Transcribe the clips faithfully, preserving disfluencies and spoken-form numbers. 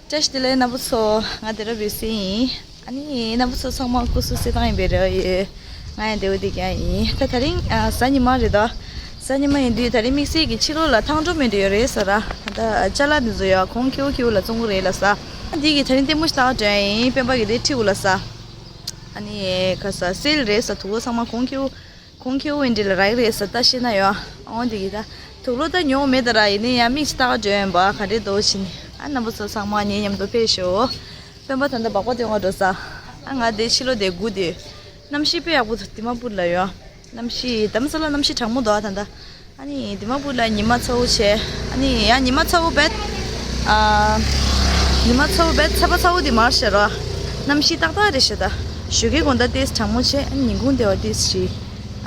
བཀྲ་ཤིས་བདེ་ལེགས་རྣམ་པ་ཚོ། ང་དེ་ར་བི་སི་ཡིན། ཨ་ནི་རྣམ་པ་ཚོ་ཚང་མ་སྐུ་གཟུགས་གསལ་ཐང་ཡིན་པའི་རེ་བ་ཡོད། ང་ཡང་བདེ་པོ་བསྡད་ཀྱི་ཡིན། ད་དེ་རིང་ཨ་གཟའ་ཉི་མ་རེད་དོ། གཟའ་ཉི་མ་ཡིན་དུས་དེ་རིང་དམིགས་བསལ་གྱི་ཕྱི་ལོགས་ལ་ཐང་སྒྲོམ་མེད་འདྲ་ཡོད་རེད་ཟེར་ར། ད་ཅ་ལག་འདི་ཚོ་ཡ་གོང་ཁེ་པོ་ཁེ་པོ་ལ་བཙོང་གི་རེད་ལབ་ས། འདི་གི་དེ་རིང་ལྟད་མོ་ཞིག་ལྟ་ག་འགྲོ་ཡ་ཡིན། སྤེན་པ་གི་དེ་ཁྲིད་འོ་ལབ་ས། ཨ་ནི་ཁ་ས་སེལ་རེད་ས། དུག་ལོག་ཚང་མ་གོང་ཁེ་པོ། གོང་ཁེ་པོ་ཡིན་འདྲ་ལ་རག་གི་རེད་ས། ད་ཤེས་ན་ཡོད། ཨོ་འདི་གི་ད་དུག་ལོག་ད་ཉོ་མེད་ད་ར། ཡིན་ནའི་ཡང་མིག་ཅིག་ལྟ་ག་འགྲོ་ཡ་ཡིན་པ། ག་འདྲས་འདུག་ཕྱིན་ནི། ཨ་རྣམ་པ་ཚོ་ཚང་མ་ངའི་མཉམ་དུ་ཕེབས་ཤོག་སྤེན་པ་ད་ལྟ་སྦག་སྦག་སྟོན་ག་འགྲོ་ས། ཨ་ང་དེ་ཕྱི་ལོགས་དེ་སྒུག་དེ། གནམ་གཤིས་དཔེ་ཡག་པོ་འདུག་དི་མ་པུར་ལ་ཡོད། གནམ་གཤིས་དྷ་རམ་ས་ལ་གནམ་གཤིས་གྲང་མོ་འདུག་ད་ལྟ། ཨ་ནི་དི་མ་པུར་ལ་ཉི་མ་ཚ་བོ་བྱས། ཨ་ནི་ཡང་ཉི་མ་ཚ་བོ་བེད། ཨ། ཉི་མ་ཚ་བོ་བེད་ཚ་བ་ཚ་བོ་དེ་མར་བཤད་རོགས། གནམ་གཤིས་ཏག་ཏག་རེད་ཤག་ད་ཞོགས་ཀའི་དགོང་དག་ཏོག་ཙམ་གྲང་མོ་བྱས། ཨ་ནི་ཉིན་གུང་དེ་བ་ཏོག་ཙམ་ཞིག་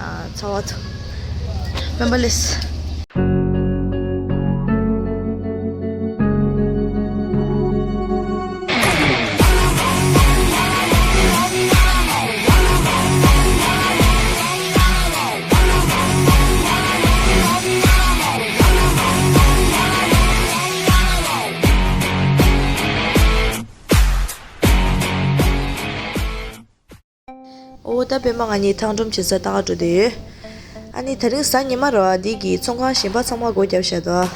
ཨ། ཚ་བ་འདུག་སྤེན་པ་ལགས། ཨོ་ད་སྤེན་པ་ང་གཉིས་ཐང་སྒྲོམ་བྱེད་ས་ལྟ་ག་འགྲོ་བསྡད་ཡོད། ཨ་ནི་དེ་རིང་གཟའ་ཉི་མ་རེད་བ། འདི་གི་ཚོང་ཁང་གཞན་པ་ཚང་མ་སྒོ་བརྒྱབ་བཞག་འདུག་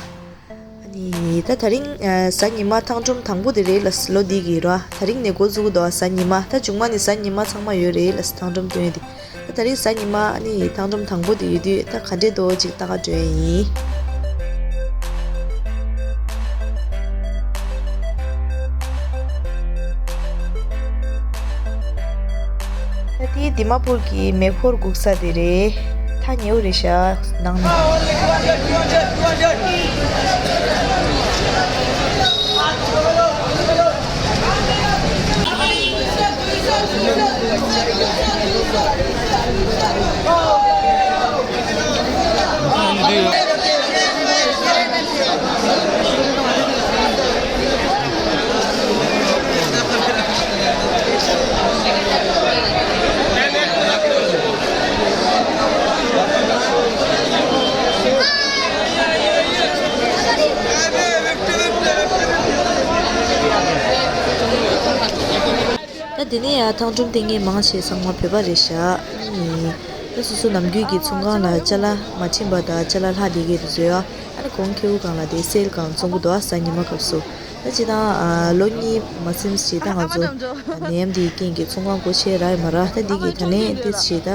ཨ་ནི་ད་དེ་རིང་གཟའ་ཉི་མ་ཐང་སྒྲོམ་དང་པོ་དེ་རེད་ལབ་ས། ལོ་འདི་གི་རེད་བ། དེ་རིང་ནས་འགོ་བཙུགས་འདུག་གཟའ་ཉི་མ། ད་མཇུག་མ་ནི་གཟའ་ཉི་མ་ཚང་མ་ཡོད་རེད་ལབ་ས། ཐང་སྒྲོམ་སྟོན་ཡ་དེ། ད་དེ་རིང་གཟའ་ཉི་མ་ཨ་ནི་ཐང་སྒྲོམ་དང་པོ་དེ་ཡོད་དུས། ད་ག་འདྲས་འདུག་ཅིག་ལྟ་ག་འགྲོ་ཡ་ཡིན། ད་དེ་དི་མ་པུར་གྱི་མེ་འཁོར་སྒུག་ས་དེ་རེད། ཐག་ཉེ་བོ་རེད་ཤག་ནང་ནས། ད་དེ་ནས་ཡང་ཐང་སྒྲོམ་སྟེང་ངས་མང་ཆེ་ཚང་མ་བོད་པ་རེད་ཤག་ཨ་ནི་ད་སོ་སོ་ནམ་རྒྱུན་གྱི་ཚོང་ཁང་ལ་ཅ་ལག་མ་བྱིན་པ་དང་ཅ་ལག་ལྷག་བསྡད་མཁན་དེ་ཚོ་ཡང་ཨ་ནི་གོང་ཁེ་པོ་སྒང་ལ་དེ་སེལ་སྒང་བཙོང་གི་འདུག་གཟའ་ཉི་མ་སྐབས་སུ། ད་སྤྱིར་བཏང་ཨ་ལོ་གཉིས་མ་ཟིན་ཙམ་ཅིག་ད་ང་ཚོ་ནད་ཡམས་འདིའི་རྐྱེན་གྱིས་ཚོང་ཁང་སྒོ་ཕྱེ་རག་ཡོད་མ་རེད། ད་འདི་གི་ད་ལན་ཏོག་ཙམ་ཅིག་ད་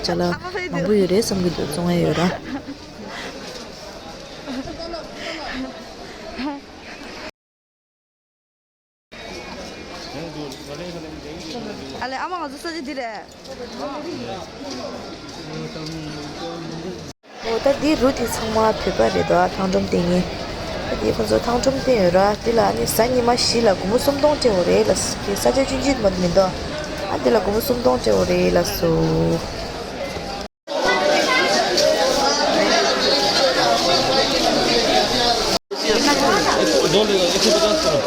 ཅ་ལག་མང་པོ་ཡོད་རེད་བསམ་གྱི་འདུག་བཙོང་ཡ་ཡོད་ར། ཨ་ལེ། ཨ་མ་ང་ཚོ་ས་ཆ་འདི་རེད། འོ་ད་འདི་རུ་དེ་ཚང་མ་བོད་པ་རེད་དོ། ཐང་སྒྲོམ་སྟེང་ངེ་ད་འདི་ཁོ་ཚོ་ཐང་སྒྲོམ་སྟེང་ཡོད་ར། འདི་ལ་ཨ་ནི་གཟའ་ཉི་མ་བཞི་ལ་སྒོར་མོ་སུམ་སྟོང་སྤྲད་འོ་རེད་ལ། དེ་ས་ཆ་ཆུང་ཆུང་མ་མི་འདུག་ཨ་འདི་ལ་སྒོར་མོ་སུམ་སྟོང་སྤྲད་འོ་རེད་ལ་སོ། दो लेगा, एक सौ पचास करो।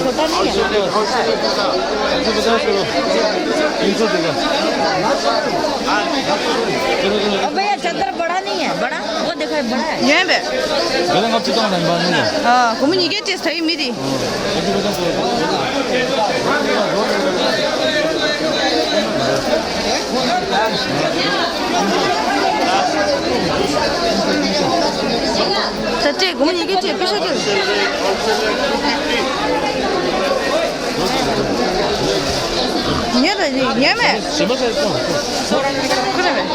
छोटा नहीं है। एक सौ पचास करो। तीन सौ देगा। चलो, चलो। अब भैया, चादर बड़ा नहीं है, बड़ा? वो देखो, ये बड़ा है। ये बे। गरम अब तो नहीं बना। हाँ, कुमुनी के चीज़ था ये मेरी। ད་སྤྲད་སྒོར་མོ་ཉིས་བརྒྱ་སྤྲད། པེ་ཤ་སྤྲད། ཉོས་དང་ཉོས་མེད། ཁུ་རེ་མེད།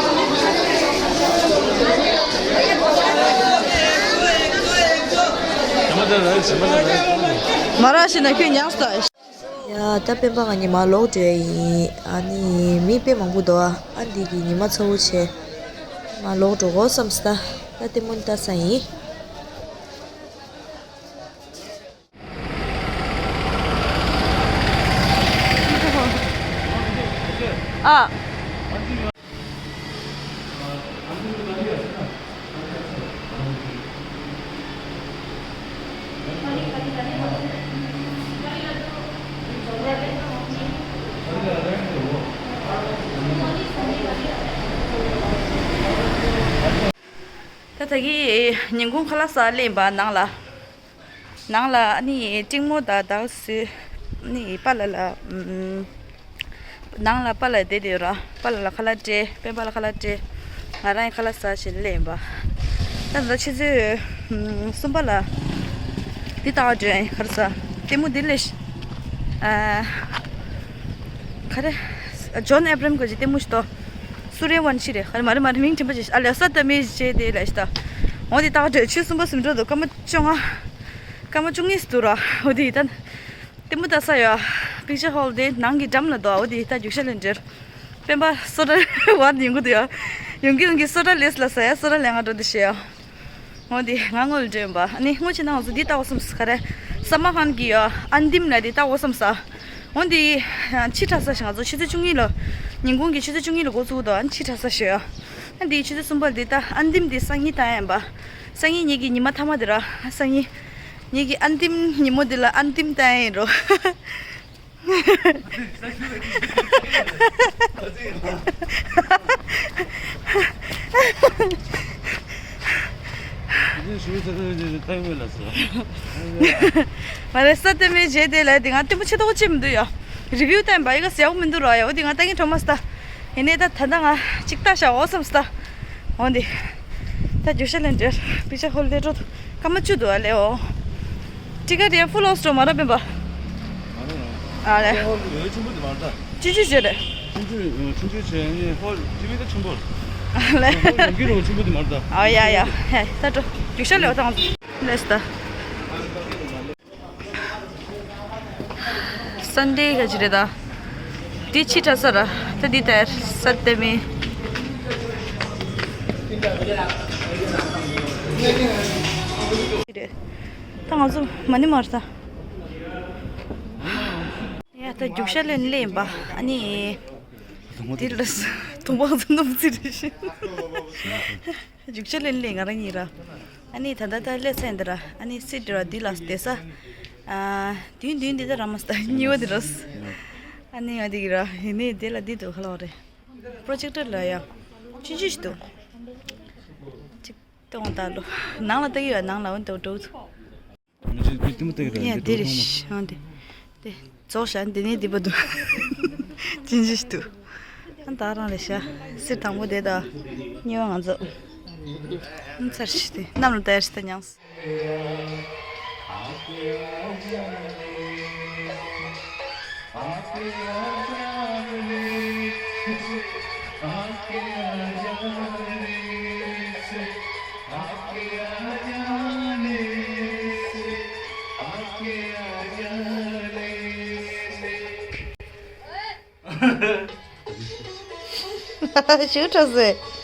མ་ར་ཤི་ན་ཁྱོད་ཉག་སྟ། ཡ། ད་སྤེན་པ་ང་གཉིས་མར་ལོག་འགྲོ་ཡ་ཡིན། ཨ་ནི་མི་དཔེ་མང་པོ་འདུག་ཨ་འདི་གི་ཉི་མ་ཚ་བོ་བྱས་མར་ལོག་འགྲོ་དགོས་བསམ་སྟེ། ད་ལྟད་མོ་ལྟ་ས་ཡིན། ཨ། ད་ད་གི་ཉིན་གུང་ཁ་ལག་ཟ་སླེབས་པ་ནང་ལ། ནང་ལ་ཨ་ནི་ཏྲིང་མོ་དང་དག་སུ་ཨ་ནི་པཱ་ལགས་ལ་ཨམ། ནང་ལ་པཱ་ལགས་བསྡད་དེ་ཡོད་ར། པཱ་ལགས་ལ་ཁ་ལག་སྤྲད། སྤེན་པ་ལ་ཁ་ལག་སྤྲད། ང་རང་ཡང་ཁ་ལག་ཟ་བྱས་སླེབས་ཡིན་པ། ད་ད་ཆུ་ཚོད་ཨམ་གསུམ་པ་ལ་འདི་ལྟ་བ་འགྲོ་ཡིན། ག་རེ་ཟ། ལྟད་མོ་འདི་ལས་ཤི་ཨ། ག་རེ། ཇོན་ཨེབ་རམ་གྱི་ལྟད་མོ་ཞིག་ཏོ། སུ་རེ་ཝན་ཤི་རེད། ག་རེ་མ་རེད་མ་རེད། མིང་དྲན་པ་ཅིག་ཨ་ལས་ས་ཏ་མེ་ཇེ་དེ་ལ་ཤི་ཏ། འོ་དེ་ལྟ་བ་འགྲོ་ཆུ་གསུམ་པ་གསུམ་འགྲོ་འདུག་སྐར་མ་བཅོ་ལྔ། སྐར་མ་བཅུ་གཉིས་སུ་འདུག་ར། འོ་དེ་ད། ལྟད་མོ་ལྟ་ས་ཡོད། པིག་ཅར་ཧོལ་དེ་ནང་གི་འགྲམ་ལ་འདུག་འོ་དེ་ད་རྒྱུག་ཤར་ལེན་འདྲེར། སྤེན་པ་སོ་ཏྲ་བར་ཡོང་གི་འདུག་ཡ། ཡོང་གི་ཡོང་གི་སོ་ཏྲ་ལེས་ལ་ས་ཡ། སོ་ཏྲ་ལེན་ང་འགྲོ་འདི་ཤེས་ཡ། འོ་དེ་ང་ངོ་ལ་འདྲེན་པ། ཨ་ནི་སྔོན་ཆད་ནང་ང་ཚོ་འདི་ལྟ་བ་སོམས་ག་རེ། སལ་མན་ཁཱན་གི་ཡ་ཨན་ཏིམ་ལ་དེ་ལྟ་བ་སོམས་ས། འོ་དེ་ཕྱི་དྲགས་ས་ཞིག་ང་ཚོ་ཆུ་ཚོད་བཅུ་གཉིས་ལ། ཉིན་གུང་གི་ཆུ་ཚོད་བཅུ་གཉིས་ལ་འགོ་བཙུགས་འདུག་ཨ་ནི་ཕྱི་དྲགས་ས་ཞིག་ཡ། ཨ་དེ་ཆུ་ཚོད་གསུམ་པ་ལ་དེ་ལྟ་ཨན་ཏིམ་དེ་སང་ཉིན་ལྟ་ཡ་ཡིན་པ། སང་ཉིན་ངེད་ཀྱི་ཉི་མ་མཐའ་མ་དེ་ར། སང་ཉིན། ངེད་ཀྱི་ཨན་ཏིམ་ཉིན་མོ་འདི་ལ་ཨན་ཏིམ་ལྟ་ཡིན་རོ། མ་རེད། ས་ལྟད་མོའི་རྗེས་དེ་ལ་དེ་ང་ལྟད་མོ་ཆེ་ཏོག་ཅིག་མི་འདུག་ཡ། རི་བིའུ་བསྟན་པ་ཡི་ག་ཟེར་ཡག་མི་འདུག་ར་ཡ། འོ་དེ་ང་ལྟ་གིན་གྲོ་མ་སྟ། ཡིན་ནའི་ད་ད་ལྟ་ང་གཅིག་ལྟ་བཞག་འོ་བསམ་སྟ། འོ་འདི། ད་རྒྱུག་ཤར་ལེན་འདྲེར་པིག་ཅར་ཧོལ་ལེ་འགྲོ་འདུག་སྐར་མ་བཅུ་འདུག་ཨ་ལེ་འོ། ཊི་ཀེ་ཊི་ཡང་ཕུལ་ཨའུཊ་འགྲོ་མ་ར་སྤེན་པ། ཨ་ལེ། ཧོལ་ཡོད་ཆེན་པོ་དེ་མ་རེད་ད། ཆུང་ཆུང་བྱས་རེད། ཆུང་ཆུང་ཆུང་ཆུང་བྱས་ནས་ཧོལ་ཊི་ཝི་ད་ཆེན་པོ་རེད། ཨ་ལེ། ཧོལ་ཡོང་གི་རུང་ཆེན་པོ་དེ་མ་རེད་ད། ཨ་ཡ་ཡ། ཧེ་ད་འགྲོ། རྒྱུག་ཤར་ལེ་འོ་ད་ང་ཚོ་ལེས་ད། སན་ཌེ་ག་ཅི་རེད་ད། འདི་ཕྱི་དྲགས་ས་ར། ད་འདི་ལྟར་ས་ལྟད་མོ་རེད། ད་ང་ཚོ་མ་ཎི་མར་ད། ཡ་ད་རྒྱུག་ཤར་ལེན་ལེན་ཡིན་པ། ཨ་ནི། འདི་ལ་དུང་པང་ཚོ་སྣུམ་རྩི་རེ་བཞིན། རྒྱུག་ཤར་ལེན་ལེན་ང་རང་གཉིས་ར། ཨ་ནི་ད་ལྟ་ད་སླེབས་ཚར་ཡིན་ད་ར། ཨ་ནི་སི་ཊི་ར་འདི་ལ་བསྡད་ས། ཨ། དུས་དུས་འདི་ད་ར་མ་སྟ་གཉིས་པ་འདི་ར། ཨ་ནི་ང་འདི་གི་ར་ཡིན་ནི་འདི་ལ་འདི་འདུག་ག་ལ་བ་རེད། པྲོ་ཇེག་ཊར་ལ་ཡ། ཆུང་ཆུང་ཞིག་འདུག་ཅིག་ལྟོས་དང་ལོ། ནང་ལ་ལྟ་གི་ཡོད། ནང་ལ་འོན་ཏེ་འགྲོ། མི་ཅིག་འདི་ལྟད་མོ་ལྟ་གི་ར། ཡ་འདི་འདི་རེད་ཤི་ཨང་འདི། དེ་རྫོགས་ཤག་འདི་ནས་འདི་པ་འདུག་ཅི་འཇིགས་འདུག་ཨ་ད་རང་རེད་ཤག་སི་ཊི་དང་པོ་དེ་དང་། གཉིས་པ་ང་ཚོ། ཨ་ཚར་ཤི་དེ་གནམ་ལ་ལྟ་ཡ་ཤི་ད་མྱངས། ཞུ་ཁྲ་ཟེ།